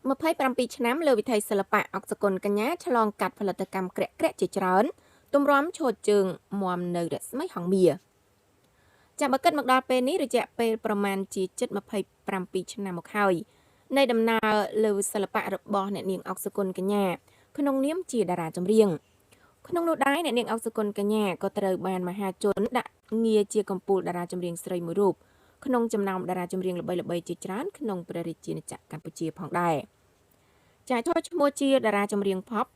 27ឆ្នាំលើវិថីសិល្បៈអុកសុគន្ធកញ្ញាឆ្លងកាត់ផលិតកម្មក្រាក់ៗជាច្រើនទម្រាំឈរជើងមាំនៅរស្មីហង្សមាសចាំបើគិតមកដល់ពេលនេះរយៈពេលប្រមាណជាជិត27ឆ្នាំមកហើយនៃដំណើរលើសិល្បៈរបស់អ្នកនាងអុកសុគន្ធកញ្ញាក្នុងនាមជាតារាចម្រៀងក្នុងនោះដែរអ្នកនាងអុកសុគន្ធកញ្ញាក៏ត្រូវបានមហាជនដាក់ងារជាកំពូលតារាចម្រៀងស្រីមួយរូបក្នុងចំណោមតារាចម្រៀងល្បីៗជាច្រើនក្នុងព្រះរាជាណាចក្រកម្ពុជាផងដែរចាឈរឈ្មោះជាតារាចម្រៀង pop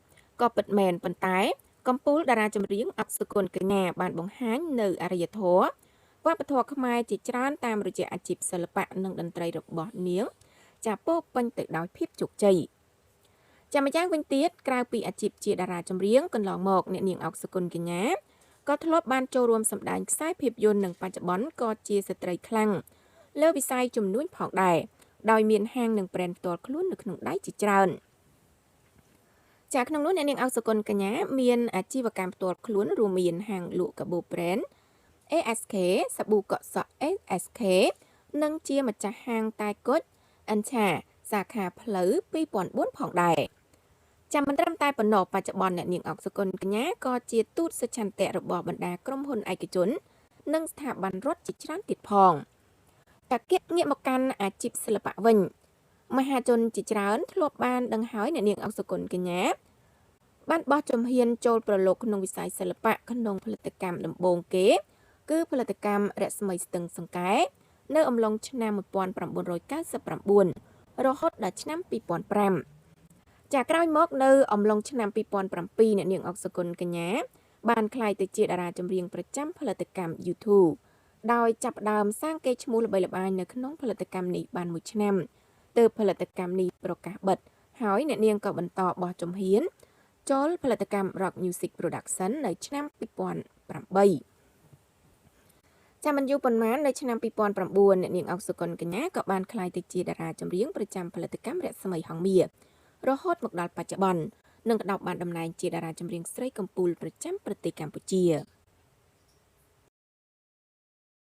ក៏ពិតមែនប៉ុន្តែកំពូលតារាចម្រៀងអុកសុគន្ធកញ្ញាបានបង្ហាញនៅអរិយធម៌វប្បធម៌ខ្មែរជាច្រើនតាមរយៈអាជីពសិល្បៈនិងតន្ត្រីរបស់នាងចាពោពេញទៅដោយភាពជោគជ័យចាំម្យ៉ាងវិញទៀតក្រៅពីអាជីពជាតារាចម្រៀងកន្លងមកអ្នកនាងអុកសុគន្ធកញ្ញាក៏ធ្លាប់បានចូលរួមសម្ដែងខ្សែភាពយន្តនិងបច្ចុប្បន្នក៏ជាស្ត្រីខ្លាំងលើវិស័យជំនួញផងដែរដោយមានហាងនិងប្រេនផ្ទាល់ខ្លួននៅក្នុងដៃជាច្រើនចាក្នុងនោះអ្នកនាងអុកសុគន្ធកញ្ញាមានអាជីវកម្មផ្ទាល់ខ្លួនរួមមានហាងលក់កាបូប្រេន ASK សាប៊ូកក់សក់ ASK និងជាម្ចាស់ហាងតែគុជអញ្ឆាសាខាផ្លូវ2004ផងដែរចាំមិនត្រឹមតែប៉ុណ្ណោះបច្ចុប្បន្នអ្នកនាងអុកសុគន្ធកញ្ញាក៏ជាទូតសុឆន្ទៈរបស់បណ្ដាក្រុមហ៊ុនឯកជននិងស្ថាប័នរដ្ឋជាច្រើនទៀតផងតាគៀកងាកមកកាន់អាជីពសិល្បៈវិញមហាជនជាច្រើនធ្លាប់បានដឹងហើយអ្នកនាងអុកសុគន្ធកញ្ញាបានបោះជំហានចូលប្រឡូកក្នុងវិស័យសិល្បៈក្នុងផលិតកម្មដំបូងគេគឺផលិតកម្មរស្មីស្ទឹងសង្កែនៅអំឡុងឆ្នាំ1999រហូតដល់ឆ្នាំ2005ចាក្រោយមកនៅអំឡុងឆ្នាំ2007អ្នកនាងអុកសុគន្ធកញ្ញាបានក្លាយទៅជាតារាចម្រៀងប្រចាំផលិតកម្ម YouTube ដោយចាប់ផ្ដើមសាងកេរ្តិ៍ឈ្មោះល្បីល្បាញនៅក្នុងផលិតកម្មនេះបានមួយឆ្នាំទើបផលិតកម្មនេះប្រកាសបិទហើយអ្នកនាងក៏បន្តបោះជំហានចូលផលិតកម្ម Rock Music Production នៅឆ្នាំ2008ចាំមិនយូរប៉ុន្មាននៅឆ្នាំ2009អ្នកនាងអុកសុគន្ធកញ្ញាក៏បានក្លាយទៅជាតារាចម្រៀងប្រចាំផលិតកម្មរស្មីហង្សមាសរហូតមកដល់បច្ចុប្បន្ននិងក្តោបបានតំណែងជាតារាចម្រៀងស្រីកំពូលប្រចាំប្រទេសកម្ពុជា។